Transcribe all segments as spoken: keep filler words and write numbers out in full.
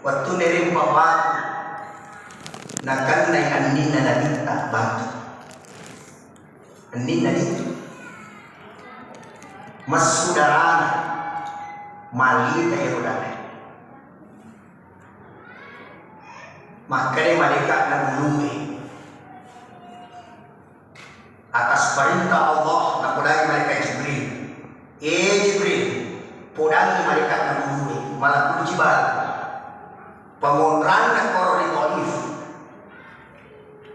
Wettunna irempa batu, nakennai anninna Nabitta batu. Anninna ni messu darana, malita iyaro darana. Makkeda malaika'na gulue, atas perintah Allah, napodangi malaikat Jibril, "Eh Jibril, podangi malaika'na gulue, malakul jibal, pangonranna koro ri Taif,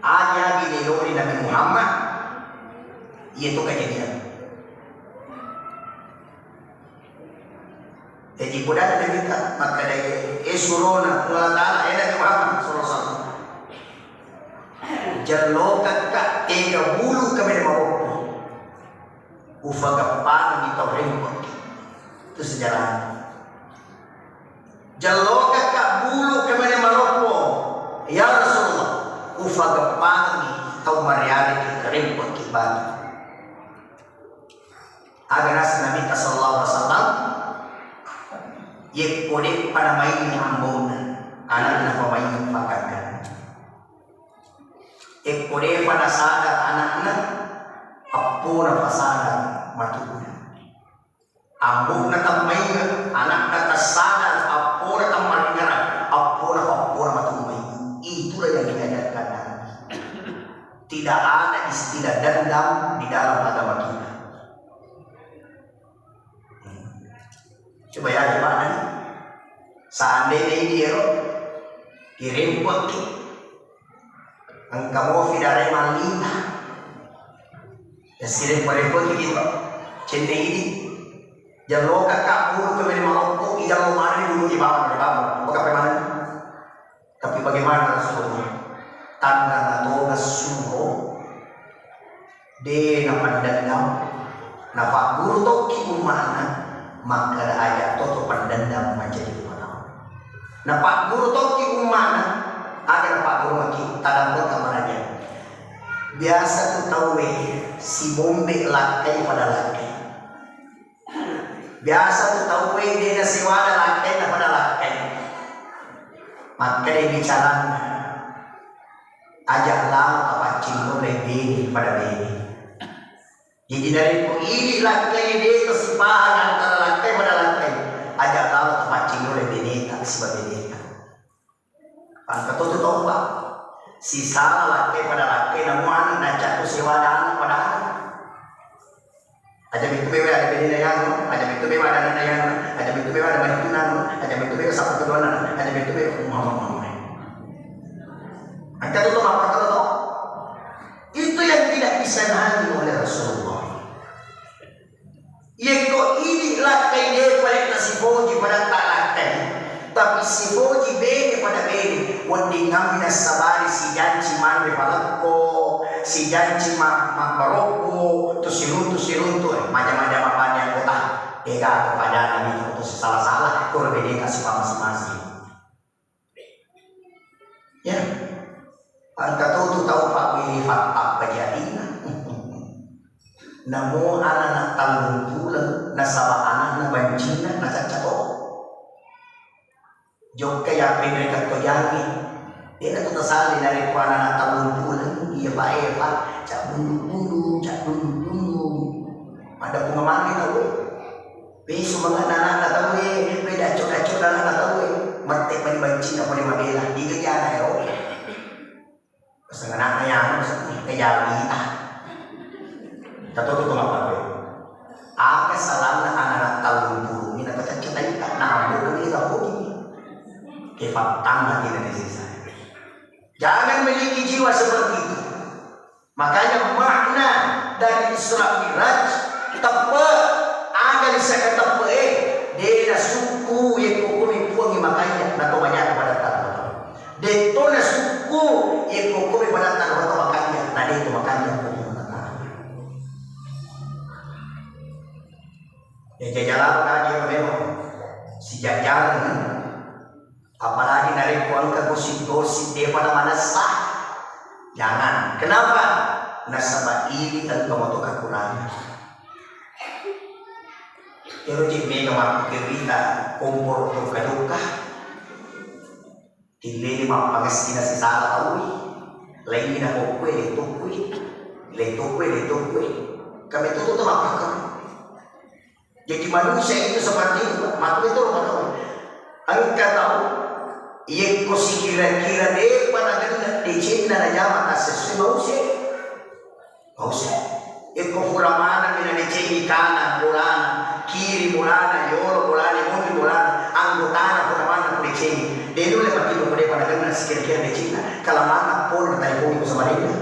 agi-agi naeloi Nabi Muhammad, iyetu kejadian." Jaji, pudana Nabitta makkeda, "Eh, surona Puang Allah Ta'ala, eh, Nabi Muhammad sallallahu alaihi wasallam, jellokakka tega bulu kemene maloppo, ufageppangengi tau rempekki." Itu sejarahnya. "Jellokakka bulu kemene maloppo, ya Rasulullah, ufageppangengi tau mariareki rempekki batu." Aga naseng Nabitta sallallahu alaihi wasallam, yekko de'pa namainge ambo'na, ana'na fa mainge fa gangkanna. Yekko de'pa nasadar ana'na, eppona fa sadar matu'na. Ambo'na temmainge, ana'na tassadar, eppona temmaringerang, eppona fa eppona matu mainge. Itulah yang diajarkan Nabi. Tidak ada istilah dendam di dalam agama kita. Coba ya, gimana nih? Seandainya ini ero, irempekki, engka mofi darai mallita, ya sirempe-rempekki gitu. Cenne ini, jellokakka bulu kemene maloppo, ijallo maneng bulu ibawang, ibawang. Bukan pemaneng. Tapi bagaimana Rasulullah? Tanra natoga suro, de napandendam, napagguru tokki umma'na, makkeda aja toto pandendam mancaji rupa tau. Napagguru tokki umma'na, aga napagguru maki tadampeng kamaraja. Biasa tu tauwe sibombe lakkai pada lakkai. Biasa tu tauwe de nasewada lakkainna pada lakkai. Makkeda bicaranna, aja lalo tapaccinrole bene pada bene. Jadi narekko idi lakkai de to sipahang antara lakkai pada lakkai, aja lalo tapaccinrole beneta siba beneta. Engka to tu tau, Pak. Sisala lakkai pada lakkai, namuani nacakku sewada anak pada anak. Aja mitu mewa ada benena yang, aja mitu mewa ada anak yang, aja mitu mewa ada maritunang, aja mitu mewa sapa keduana, aja mitu mewa Muhammad Muhammad. Engka to tu, Pak, to. Itu yang tidak disenangi oleh Rasulullah. Yekko idi lakkai de pale tasipoji padatta lakkai, tapi sipoji bene pada bene, weddingammi nassabari sijanci manre falekko, sijanci ma-, mabbarobbo, to siruntu-siruntu, eh, maja-maja mabani anggota, degaga padana mita to sisala-sala, koro beneta sipamasi-masi. Ya, engka to tu tau pabbefatta pajatina. Namo anana tallung puleng, nasaba anakna bancinna nacacca to. Jokka yappenre kattojangnge. Dena tu tasali narekko anana tallung puleng, iya pa epa, cabbundu-bundu, cabbundu-bundu. Madda pungamange tau. Pesu mangenna anakna tauwe, pedacco-dacco anakna tauwe, mette pani bancinna pole mabela, diga jana ero. Pasang anakna yanu, eh, jawi, ah. Tatoto to mappawe. Aga salanna anakna tallung pulung, ina pacacca taita, nambo kami tapoji. Kefattang hati na sisa. Jangan miliki jiwa seperti itu. Makanya makna dari Isra Mi'raj, teppe, aga lisaka teppe e, de nasukku yekko kumi puangi makanya nato manyaka pada tanah. De to nasukku yekko kumi pada tanah atau makanya, na de to makanya ko pada tanah. Ya jajalan tadi memang si jajalan. Apalagi narekko engka gosip-gosip, depa na manessa. Jangan. Kenapa? Nasaba idi engka moto kekurangan. Ero je mega makkuke wita komporo jokka-jokka. Tilleni mappangessi nasisala tauwi, laingi nakokkue, letokkue, letokkue, letokkue. Kame tutu to mappakka. Jadi manusia itu seperti itu, Pak. Matu itu lo matu. Engka tau, yekko sikira-kira depa nagenna decenna najama tassessui mause. Mause. Yekko fura maneng nadecengi kanan bolana, kiri bolana, yolo bolana, moni bolana, anggotana fura maneng nadecengi. De nulle matinro ko depa nagenna sikira-kira decenna, kalamanna pole nataliponi ko Samarinda.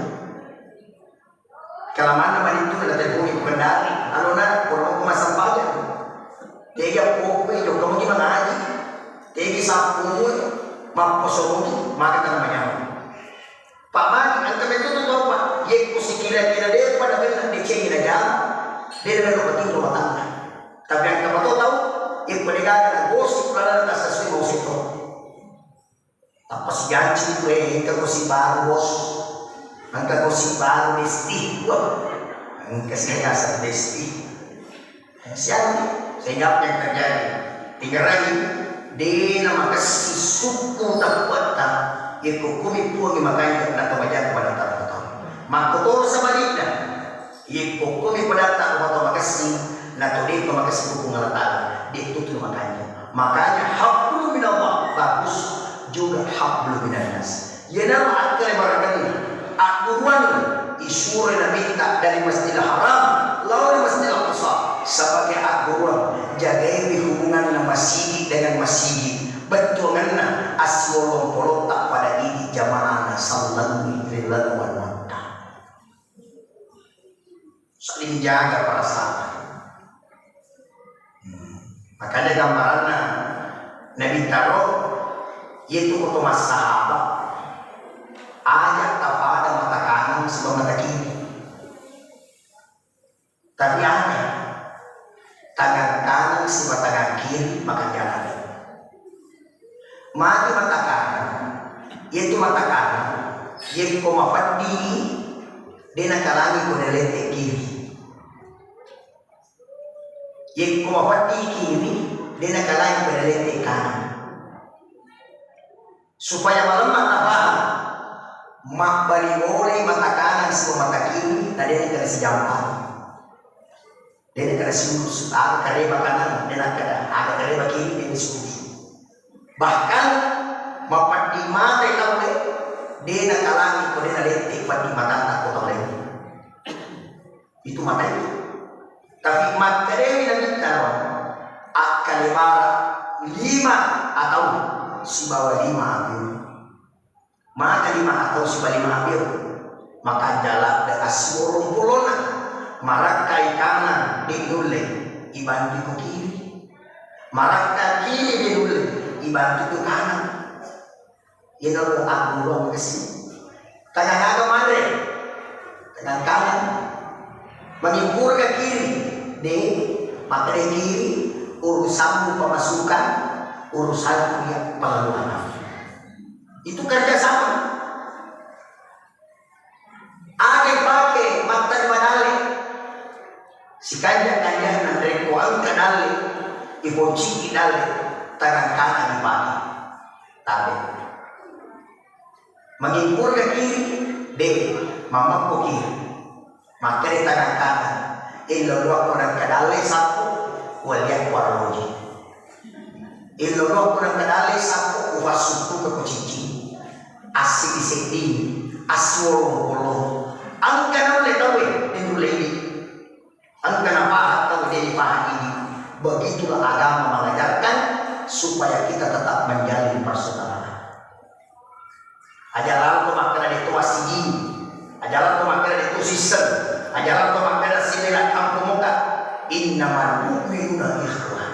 Kalamanna malittu nataliponi ko Kendari, alona pura mokko massempajang. Tegi appoppe, jokka muki mangaji. Tegi sappu mui, mapposo muki, maka tana manyameng. Pak Mani, engka metto tu tau, Pak. Yekko sikira-kira depa nagenna decengi najama, de na melo patinro rumah tangga. Tapi engka mato tau, yekko degaga na gosip lalana tassessui mause to. Tappa sijanci tu, eh, engka gosip baru, Bos. Engka gosip baru, Besti. Wah, engka siaseng Besti. Siaga? Sehingga apa yang terjadi? Tingerangi, de na makessing sukku tappetta, yekko kumi puangi makanja na to majang pada tau. Makkotoro sabalikna, yekko kumi padatta rupa to makessing, na to de to makessing hukum Allah Ta'ala, de tutu makanja. Makanya hablum minallah bagus, juga hablum minannas. Iyanaro akkalebarakenna, agguruanna, isuroi Nabitta dari Masjidil Haram lao ri Masjidil Aqsa sebagai agguruang, jagaiwi hubunganna masigi dengan masigi, bettuangenna assiwolong polotta pada idi jamaah nasallengngi ri lalenna Makkah. Saling jaga perasaan. Hmm. Makanya gambaranna Nabitta ro, iyatu ko to massahaba, aja tapada mata kanan siba mata kiri. Tapi aja tangan kanan siba tangan kiri makanjana. Magi mata kanan, iyatu mata kanan, yekko mafeddi, de nakalangi ko de lette kiri. Yekko mafeddi kiri, de nakalangi ko de lette kanan. Supaya malemma tafahang, mabbali bolai mata kanan siba mata kiri, na de nengka sijampa. De nengka siurus, aga kareba kanan, de nakkeda, aga kareba kiri, de siurus. Bahkan mapeddi mata tauwe, de nakalangi ko de nalette peddi matata ko tau lainna. Itu mata itu. Tapi makkedawi Nabitta, akkalebara lima atau sibawa lima abio. Maka lima atau sibawa lima abio. Makanja ladde assiwolong polona. Marakkai kanan de nulle ibantu ko kiri. Marakka kiri de nulle ibantu ko kanan. Iyana lo agguru makessing. Tangan aga manre? Tangan kanan. Mangimpurga kiri? De, makkeda kiri urusanmu pemasukan, urusanku iya pengeluaran. Itu kerja sama. Aga ipake mattarima dalle? Sikanja-kanjanna rekko engka dalle, iponciki dalle, tangan kanan ipake. Tabe. Mangimpurga kiri, de, mammekko kiri. Makkeda tangan kanan, illo doakko nengka dalle sappo, walliakko aroloji. Illo doakko nengka dalle sappo, ufassukkuka ko cincin. Assiddi-sedding, assiwolong-wolong. Engka naulle tauwe, de nulle idi. Engka napahang tau de dipahang idi. Begitulah agama mengajarkan supaya kita tetap menjalin persaudaraan. Aja lalo to makkeda de to assigi. Aja lalo to makkeda de to sisseng. Aja lalo to makkeda sibela kampong muka. Innamal mu'minuna ikhwah.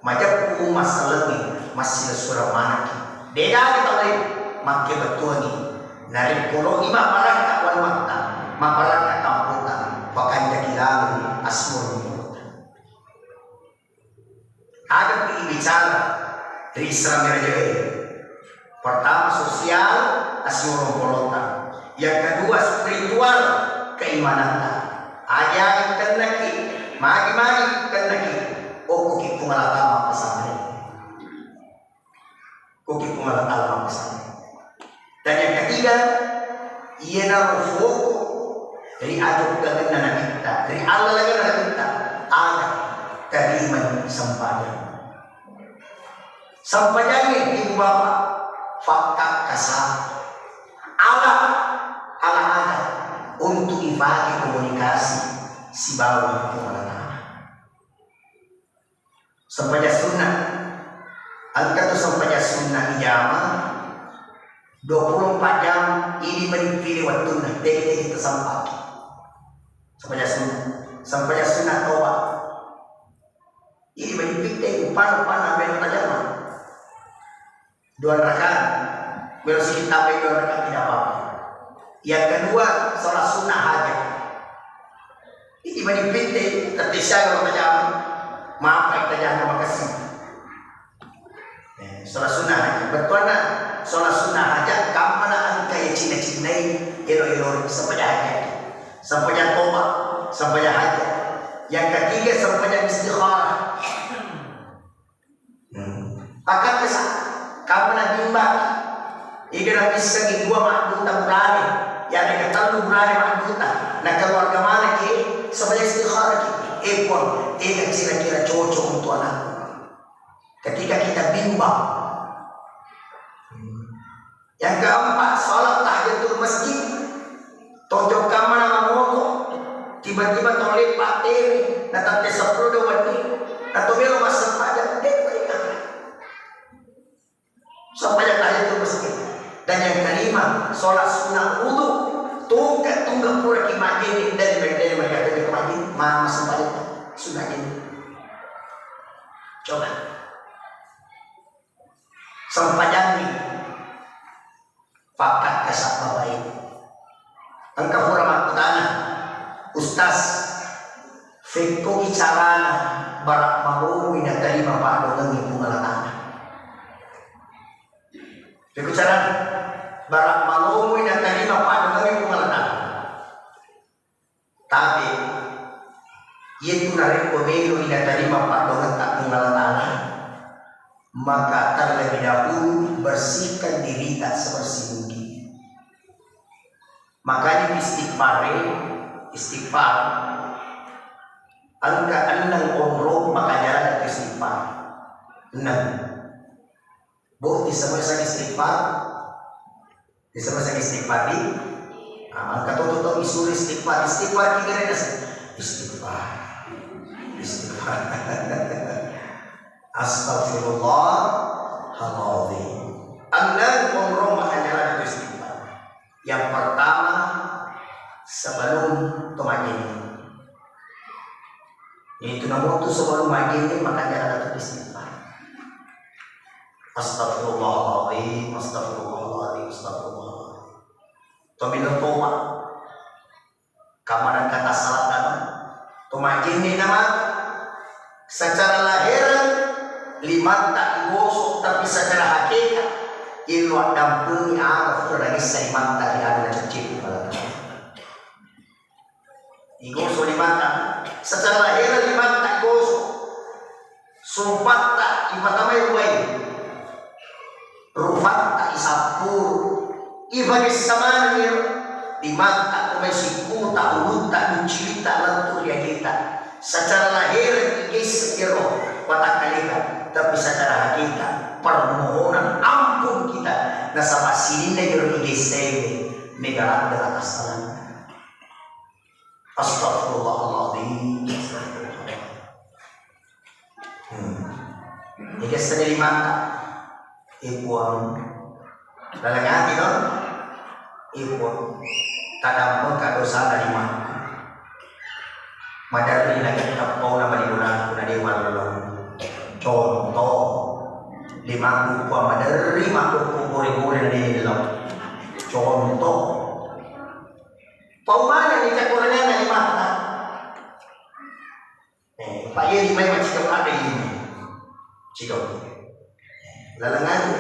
Majeppu umma sellengnge massilessureng manekki. Degaga tau laing makkebettuangngi. Narekko loki mabbarakka wanuatta, mabbarakka kampota, pakanjaki laloi assiwolong. Aga pi ibicara ri Isra Mi'raj e? Pertama sosial, assiwolong polotta. Yang kedua spiritual, keimanatta. Agi-agi kennaki, magi-magi kennaki, okkoki Puang Allah Ta'ala mappasanre. Koki Puang Allah Ta'ala mappesang. Dan yang ketiga, iyanaro foko ri ajokkangenna Nabitta, ri allalengenna Nabitta, aga tarimani sempajang. Sempajangnge, ibu bapak, fakkakkasa. Ala, ala aga untuk ifake komunikasi sibawa Puang Allah Ta'ala. Sempajang sunnah. Engka tu sempajang sunnah ijama dua puluh empat jam, idi mani pile wettunna, tegi-tegi tasempa. Sempajang sunnah. Sempajang sunnah toba. Idi mani pile, upana-upana melo tajama. Dua rakaat. Melo sikit tambai dua rakaat, tidak apa-apa. Yang kedua, sholat sunnah hajat. Ini mani pinte, tette siaga lo tajama. Mapai tajama makasih. Eh, sholat sunnah hajat. Bettuanna, sholat sunnah hajat, kammana engka ya cinna-cinnai, elo-elo, sempajang hajat. Sempajang toba, sempajang hajat. Yang ketiga, sempajang istikharah. Hmm. Pakkakkasa, kamu nabimbang. Iga napissengi dua madduta burane, yarega tellu burane madduta, na keluarga maneng ki, sempajang istikharah ki. Eh, Puang, tega kira-kira cocok untuk anakku? Ketika kita bimbang. Hmm. Yang keempat, sholat tahiyatul masjid. Tojokkamma na mamoto, tiba-tiba tau leppa temi, na tette seppulo dua wenni, na to melo massempajang, de' nainga. Sempajang tahiyatul masjid. Dan yang kelima, sholat sunnah wudu. Tungke-tungke pura ki majjenne, dari, dari mereka tadi ke majjenne, ma-, massempajang sunnah ini. Coba. Sempajangngi. Pakkakkasa babai. Engka pura makkutana, Ustaz, fekkogi carana bara malomoi natarima paddoangengnge Puang Allah Ta'ala? Fekko carana bara malomoi natarima paddoangengnge Puang Allah Ta'ala? Tapi, iyatu narekko meloi natarima paddoangetta Puang Allah Ta'ala, maka terlebih dahulu bersihkan dirita sebersih mungkin. Makanya istighfar, istighfar, engka enneng onrong makajalan istighfar. Enneng. Boti semua sang istighfar. Disebut sang istighfar di. Nah, maka tuh tuh isuri istighfar, istighfar kira-kira sih. Istighfar. Istighfar. Astagfirullahaladzim. Anda ngomong makanya itu istighfar. Yang pertama, sebelum tumakin. Itu namun tuh sebelum majjenne makanya ada tuh istighfar. Astagfirullahaladzim, astagfirullahaladzim, astagfirullahaladzim. Tomilo toba. Kamanang kata salah nama. Tomajjenne nama. Secara lahir limatta igosok, tapi secara hakikat illu addampengi aga fura nagessa limatta ri anu nacecceku. Igoso limatta. Secara lahir limatta igoso. Sumpatta ipatamai ruwai. Rufatta isappuru. Ifagessa manengngi limatta, kumai sikkuta, ulutta, duccilitta, lettu ri ageta. Secara lahir igesse iyaro watakkaleta, tapi secara hakikat permohonan ampun kita nasaba sininna iyaro igesse mega ladde atassalanna. Astagfirullahaladzim. Hmm. Ini sedih mata. Eh, Puang. Laleng ati, no? Eh, Puang. Tadampengka dosana limakku. Maderri lagi tappau nama di bulanku na dewa lolong. Contoh. Limakku, Puang, maderri makku gore-gore na dewa lolong. Contoh. Pau manenni cakurengana limatta. Eh, Pak Yedi mai macikau ada ini. Cikau. Laleng aja.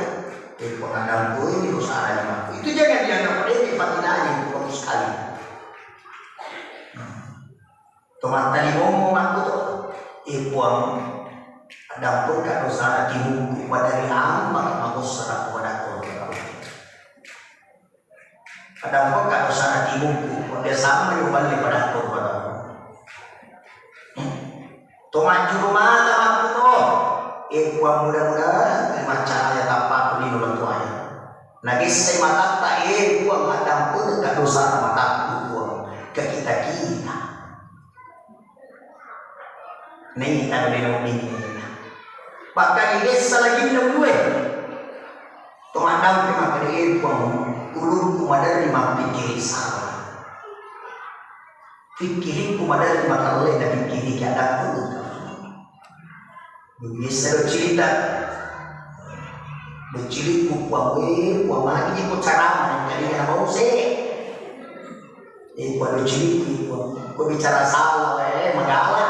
Eh, pengadamku ini usaha limaku. Itu jangan dianggap remeh, Pak, tidak aja itu bagus sekali. Hmm. Tomattani ngomong aku tuh. Eh, Puang, dampengka dosana timukku, padari anu maka magossara Nagessai matatta, eh, Puang, maddampengekka dosana matattu, Puang. Kekita-kita. Naita bene-benena. Bahkan igessa lagi ulue. To maddampeng makkeda, eh, Puang, ulungku maderri mappikkiri salah. Pikkirikku maderri makellai napikkiriki, adakku. Biasa doccilita. Doccilitku, Puang, eh, Puang, magi ko carama, engkalinga na bause. Eh, Puang, doccilitku, Puang. Ko bicara salah, eh, magala.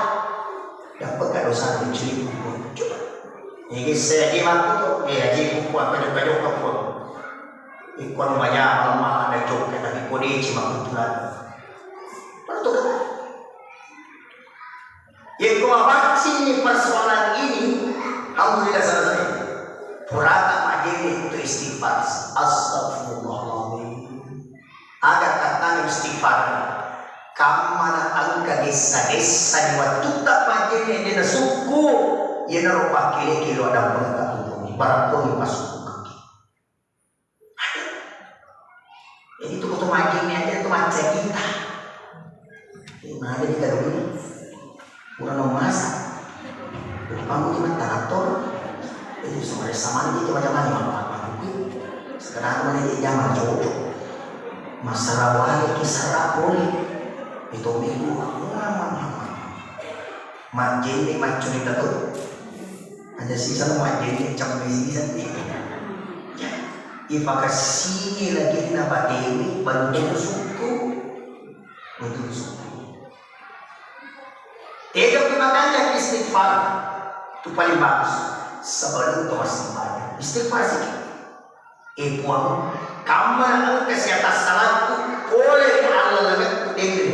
Dapat ka dosa doccilitku, Puang. Coba. Ini saya aja mampu tuh. Eh, aja, Puang, kajok-kajok, Puang. Ikon maja malemma ada jokka, tapi ko deci makutulan. Perlu tuh. Yekko mapaccini persoalan ini, alhamdulillah selesai. Purata majjenne tu istighfar, astagfirullahaladzim. Aga kattana istighfar? Kammana engka dessa-dessa di wattutta majjenne de nasukku, yenaro pakkeleki lo adampengka tu, barang koni masukku. Jadi tu kutu majjenne aja tu maccarita. Ini mana di kadung ini? Kurang masa. Lupa mungkin matarator. Jadi sama sama ini coba zaman ini mama aku. Sekarang mana di zaman cocok. Masalah wale kisah boleh. Itu minggu aku mama. Majjenne maccurita tu. Aja sisa majjenne camme sisa ni. Ipakasini lagi na batewi balu sukku. Betul sukku. Tega pun makanya istighfar. Tu paling bagus. Sebelum kau masih banyak. Istighfar sikit. E Puang, kammana engka siatassalakku pole ri allalengekku denre,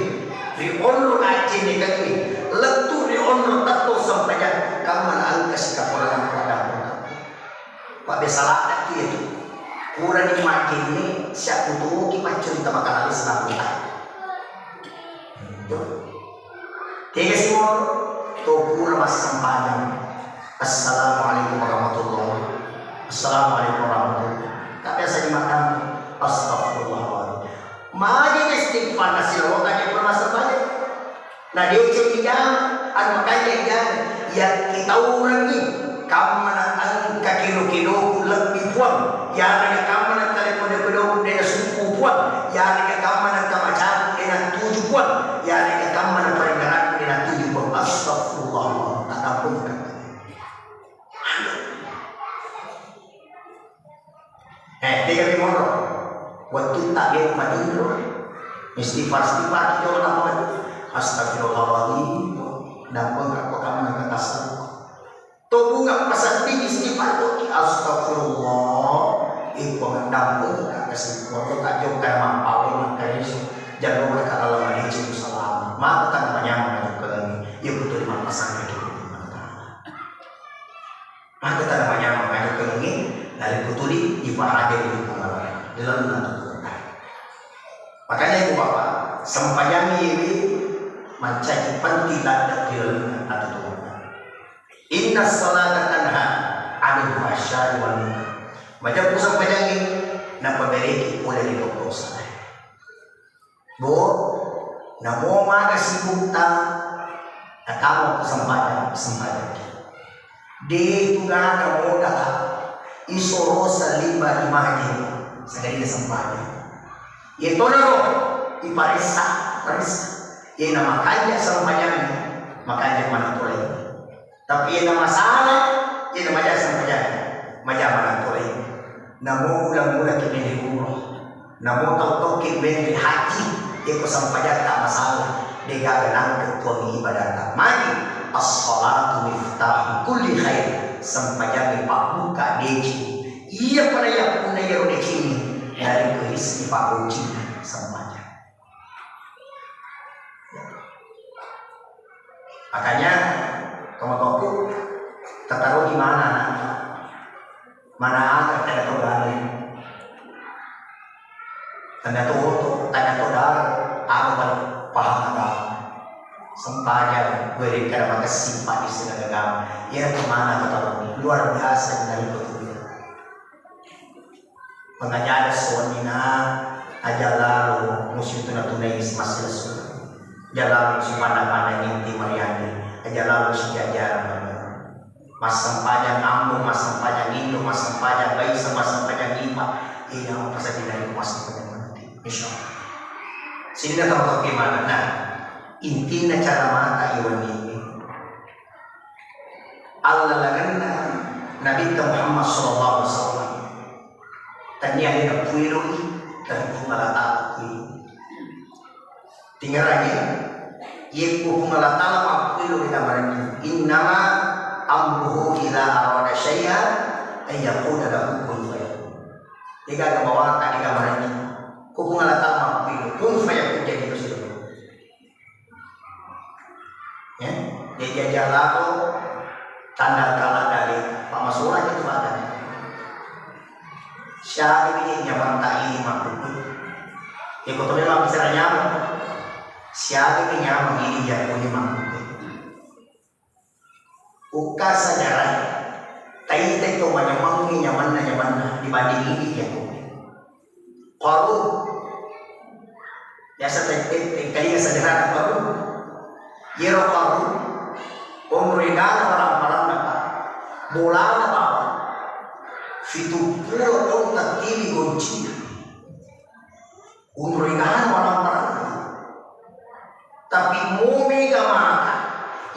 ri onro ajjennekengnge, lettu ri onro tettong sempajang, kammana engka sikakurangengku addampengekku. Pabbiasa laddaki iyatu, purani majjenne, siakkutuwoki maccurita makalale selaputa. Tega simoro to pura massempajang. Assalamualaikum warahmatullahi. Assalamualaikum warahmatullahi. Tak biasa di makan. Astagfirullahaladzim. Magi istighfar nasi loka di pura massempajang. Nah dia jadi jam, anu makanya jam. Ya kita orang ni. Kammana engka kedo-kedoku lebbi Puang, yarega kammana engka lepodo-kedoku de nasukku Puang, yarega kammana engka macaku de natuju Puang, yarega kammana parengngerakku de natuju Puang. Astagfirullah, tadampengka. Eh, tega monro. Wettu tak dia matinro. Istighfar, istighfar kita orang apa? Astagfirullahaladzim. Dampengka ko kammana engka tasukku. To bunga pasedding istighfar to ki, astagfirullah. Iko mendampung ka kasi kuaro ka jokka mappawai makkareso. Jalo ka laleng madeceng salama. Maka tana manyameng majokka ni. Iya betul mappasang ka kita. Maka tana manyameng majokka ni. Nalai kutuli ipahaja di hukum Allah. Di lalenna aturan. Makanya ibu bapak, sempajangi ini mancaji penting ladde di lalenna aturan. Inna salata tanha anil fahsya'i wal munkar. Majeppu sempajangnge napabereki pole ri dosa. Bu, namo maga sibukta, natamo ku sempajang, sempajang. De tu gaga modal isoro salimba imaji, sagari sempajang. Ye tonaro iparessa, paressa. Ye namakanja sempajangnge, makanja manatolai. Tapi iyana masalah, iyana maja sempajang, maja manatolai. Namo mula-mula ki meni umroh, namo tau-tau ki meni haji, iko sempajatta masalah, degaga nangke tuang ibadata. Magi, as-salatu miftahu kulli khair, sempajangnge pabbuka deci. Iya pada ya punna iyaro decini, narekko rizki pabbocinna sempajang. Makanya, tomatoku, tataroi mana anak? Mana aga tanda to dare? Tanda to oto, tanda to dare, aga tau paham agama. Sempajang, gue kada makessing padi sedang agama. Iya tu mana tataroi? Luar biasa dari betul. Pengajaran suwennina aja lalo musi tuna-tunai si massilessu. Aja lalo musi panda-panda inti mariani. Aja lalo musi jajarang. Massempajang ambo, massempajang indo, massempajang baisa, massempajang ipa. Iya, apa saja dari massempajang mati. Insya Allah. Sehingga tahu bagaimana. Nah, intinya cara mata iwan ini. Allalengenna Nabitta Muhammad sallallahu alaihi wasallam. Tania de nappueloi, tapi Puang Allah Ta'ala pueloi. Tingerangi, yekko Puang Allah Ta'ala mappueloi ri lamarenna. Innama amruhu idza arada syai'an an yaqula lahu kun fayakun. Degaga bawata, degaga marenna. Ko Puang Allah Ta'ala mappueloi, kun fayakun, jadi terus itu. Ya, jadi aja lalo tanda kala dari Pak Masura itu makan. Siapa ini nyaman tak ini mampu. Ya, kau tahu memang bicara nyaman. Siapa ini nyaman ini jago ini mampu. Ukka sajarah, taitai to manyamangngi nyamanna-nyamanna dibanding idi jago. Qarun. Biasa te-, te-, tengkalinga sajarana Qarun. Yero Qarun, onro egana waramparanna, Pak. Bolana bawang. Fituppulo taung tattiwi goncinna. Onro egana waramparanna. Tapi mo mega maka,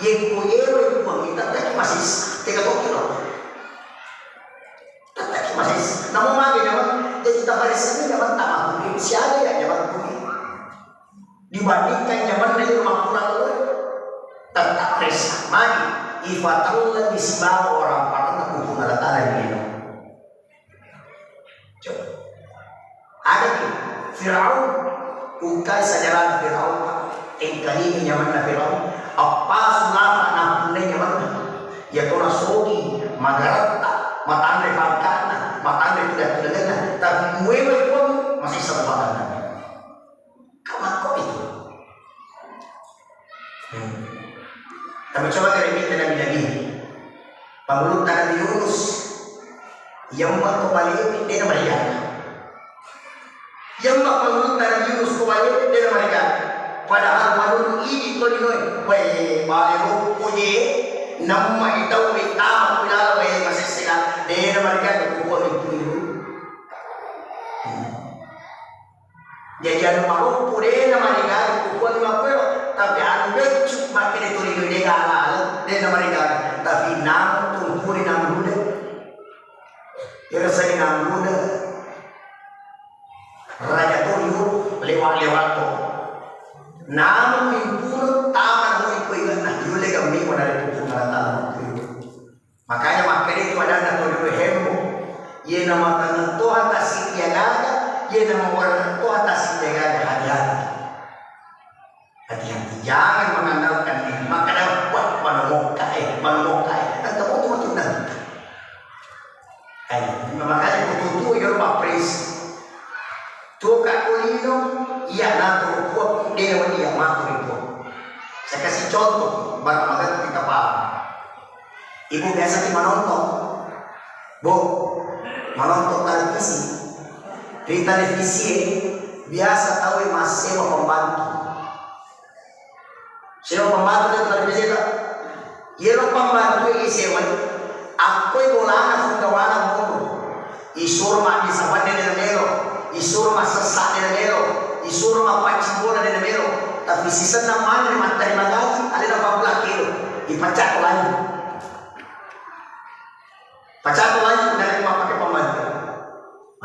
yekko yero puangnge tettaki masessa, tega tokki lo. Tettaki masessa. Namo mage nyameng, jadi tabaressani nyameng tamaku. Siaga ya nyameng kuwi. Dibandingkan nyamenna iro mappura tolo. Tetap ressa. Magi ifatallani sibawa waramparanna ku Puang Allah Ta'ala ni lino. Coba. Ada ki Firaun, ukkai sajarana Firaun, Pak. Engkalingi nyamanna Firaun. Appasu nafa napunnai nyamanna. Iya tona sogi, magaratta, matanre pangkana, matanre tudang-tudanganna. Tapi muewe pun masih sempurna. Kamakko itu. Hmm. Tapi coba kalian minta nabi-nabi. Pangulutta Nabi Yunus. Yamma ko balewe, dena marigaga. Yamma pangulutta Nabi Yunus ko balewe, dena marigaga. Padahal manurut idi tolinoe, wae bale loppo je, namma itau itama ku ilala wae masessega, dena marigaga ko kuwa itu. Hmm. Jaji anu maloppo de namarigaga ku Puang Makkue, tapi anu beccu makkeda tuli de gaga laleng de namarigaga, tapi namu tungkuri Namruda. Irasengngi Namruda raja to yu lewat-lewat to. Namu mimpuno tama namu iko ingenna yulle gammi wana de Puang Allah Ta'ala. Makanya makkeda itu adanna tolino hembo. Iye namataneng toha tassiddi agaga, iye namawareng toha tassiddi agaga, hati-hati. Hati-hati, jangan mengandalkan diri. Makkeda, wah, manu mokka e, manu mokka e. Engka moto-moto nanti. Eh, makanya kututu iyaro mappresi. Tuo ka ko lino, iya nato Puang, de na wedding iya mato ri Puang. Saya kasih contoh, barang magang kita paham. Ibu biasa ki manonton, Bu, manonton televisi. Ri televisi e, biasa tau e massewa pembantu. Sewa pembantu de televisi ta. Yero pembantu e isewai, akkoi bolana funggawana monro. Isuro mabbissa panne de namelo, isuro massessa de namelo, isuro mappaccing bola de namelo, tapi sisenna manre mattarima gaji, alena pabbula kelo, ipacca ko langi. Pacca ko langi, narekko mappake pembantu.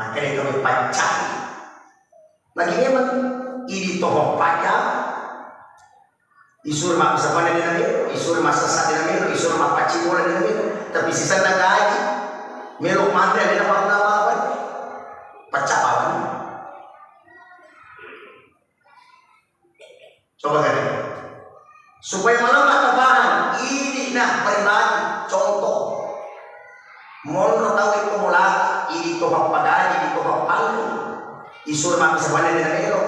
Makkeda to pacca. Lagi memang idi to pacca. Isuro mabbissa panne de namelo, isuro massessa de namelo, isuro mappaccing bola de namelo. Tapi sisenna gaji, melo manre alena pabbula bawang. Pacca bawang. Coba kali. Supaya malemma tapahang, idi na pribadi, contoh. Monro tau iko bolata, idi to pappagaji, idi to pappallu. Isuro mabbissa panne de namelo.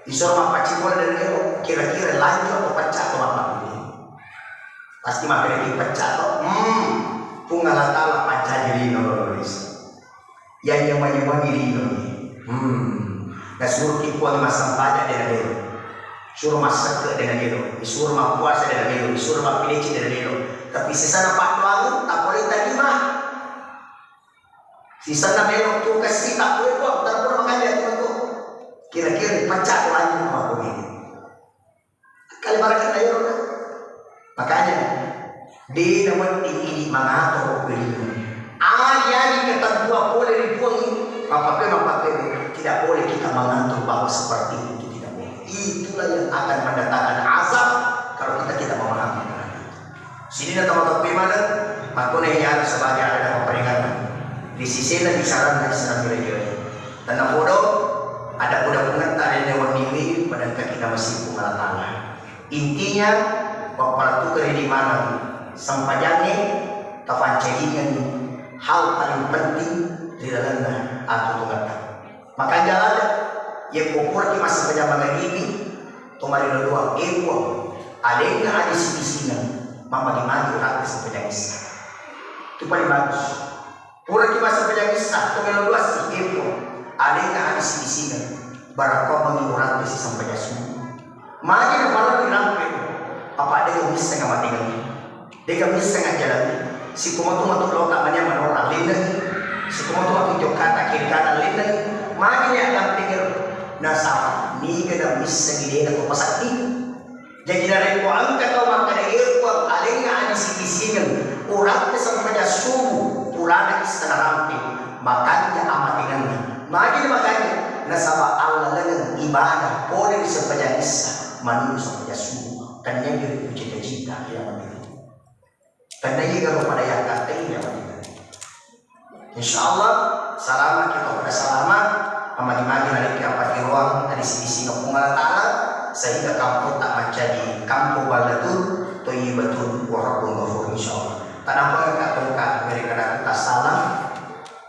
Isuro mappaccing bola de namelo. Kira-kira lanjut atau pecah atau apa ini? Pasti makkeda pecah to. Hmm. Puang Allah Ta'ala pancaji lino lolo lisa. Yang nyawa-nyawa diri ini. Hmm. Nasuro ki Puang massempajang de' namelo. Suro massekke de' namelo. Isuro mappuasa de' namelo. Isuro mappideceng de' namelo. Tapi sisana paddoangnge, tak boleh terima. Sisana melo tu kasi, tak boleh Puang, tak boleh makanya tu. Kira-kira dipecah tu lagi sama aku ini. Kale barakka na ero. Makanya, de' nawedding idi mangato ko lino. Agi-agi ketentuan pole ri Puang, mappape-, mappape, tidak boleh kita mengatur bahwa seperti itu, tidak boleh. Itulah yang akan mendatangkan azab kalau kita tidak memahami. Sininna tomatoa maneng, makkona iya sebagai ada peringatan. Di sisena bisaranna Islam Tanah Bodo, ada kuda pungetta rene wenniwi pada kaki nama sipu Allah Ta'ala. Intinya, pappalettukeng ri maneng sempajangnge, tafancajingenni hal paling penting ri lalenna atuo tongetta. Makanja ladde, yekko puraki massempajang magaribi, to malino dua, e Puang, alenna adi sibisingeng, mammagi-magi uratte sempajang issa. Itu paling bagus. Puraki massempajang issa, to melo duassi, e Puang, alenna adi sibisingeng, barakkoammengi uratte sisempajang subuh. Magi naparellu irampe, apa de'ga misseng amatengengnge, de'ga misseng ajjalangnge. Siko matu-matu lota mania manorang lennengngi, siko matu-matu jokkata kiri kanan lennengngi. Magi ni addampengero, nasaba niga namisseng de'na to pasedding. Jaji narekko engka tau makkeda, e Puang, alengnga adi sibisingeng, uratte sempajang subuh, purana issa narampe, makanja amatengenna. Magi ni makanja? Nasaba allalengeng ibadah pole ri sempajang issa, manunu sempajang subuh. Tennia ri cita-cita iya mati. Tennia garo pada yakkatte iya mati. Insyaallah, salama kita pada salama, magi-magi narekko appatiroang adi sibisingeng Puang Allah Ta'ala, sehingga kampong tak menjadi kampung baldatun thayyibatun wa rabbun ghafur, insyaallah. Tanampang ka tongka, beri kada tassalang,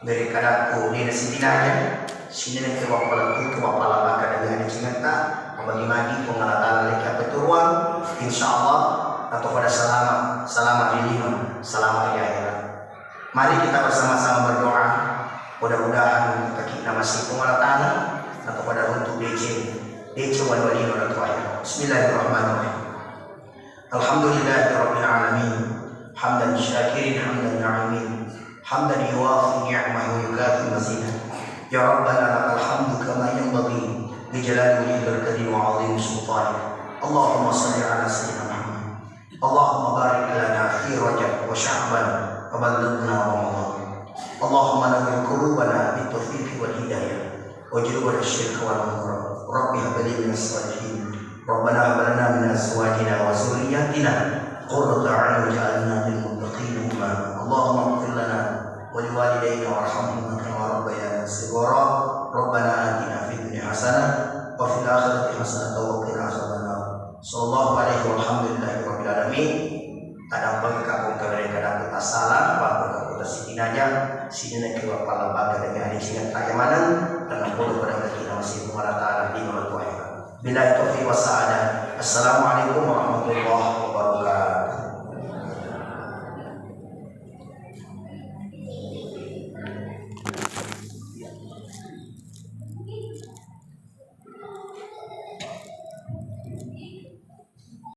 beri kada ku dina sitinaja, Sininna ke bappalettu, ke bappalabaka demi adecengetta, magi-magi Puang Allah Ta'ala lekki appetturuang, insyaallah, atau pada salama, salama ri lino, salama ri akhirat. Mari kita bersama-sama berdoa, mudah-mudahan kaki nama si Puang Allah Ta'ala, atau pada runtu deceng, deceng wali-wali lino atau akhirat. Bismillahirrahmanirrahim. Alhamdulillahirabbil alamin. Hamdan syakirin, hamdan na'imin. Hamdan yuwafi ni'amahu wa yukafi mazidah. Ya Rabbana lakal hamdu kama yanbaghi li jalali wajhikal karim wa 'azimi sultanik. Allahumma shalli ala sayyidina Muhammad. Allahumma barik lana fi Rajab wa Sya'ban wa ballighna Ramadan. Allahumma nawwir qulubana bit taufiq wal hidayah. Wajnubna syirka wal munkar. Rabbi hab li minas shalihin. Rabbana hab lana min azwajina wa dzurriyyatina qurrata a'yun waj'alna lil muttaqina imama. Allahumma ighfir lana wa liwalidayna warhamhuma kama rabbayana shighara. Rabbana atina fid dunya hasanah wa fil akhirati hasanah wa qina adzabannar. Sallallahu alaihi walhamdulillahi rabbil alamin. Tadampengka ko engka bere kada ku tasala, bangko ka kota sitinaja, sininna ke bappalembaga demi adecengetta maneng, tennapodo pada kaki nama si Puang Allah Ta'ala di malam tuaira. Billahi taufiq wa sa'adah. Assalamualaikum warahmatullahi wabarakatuh.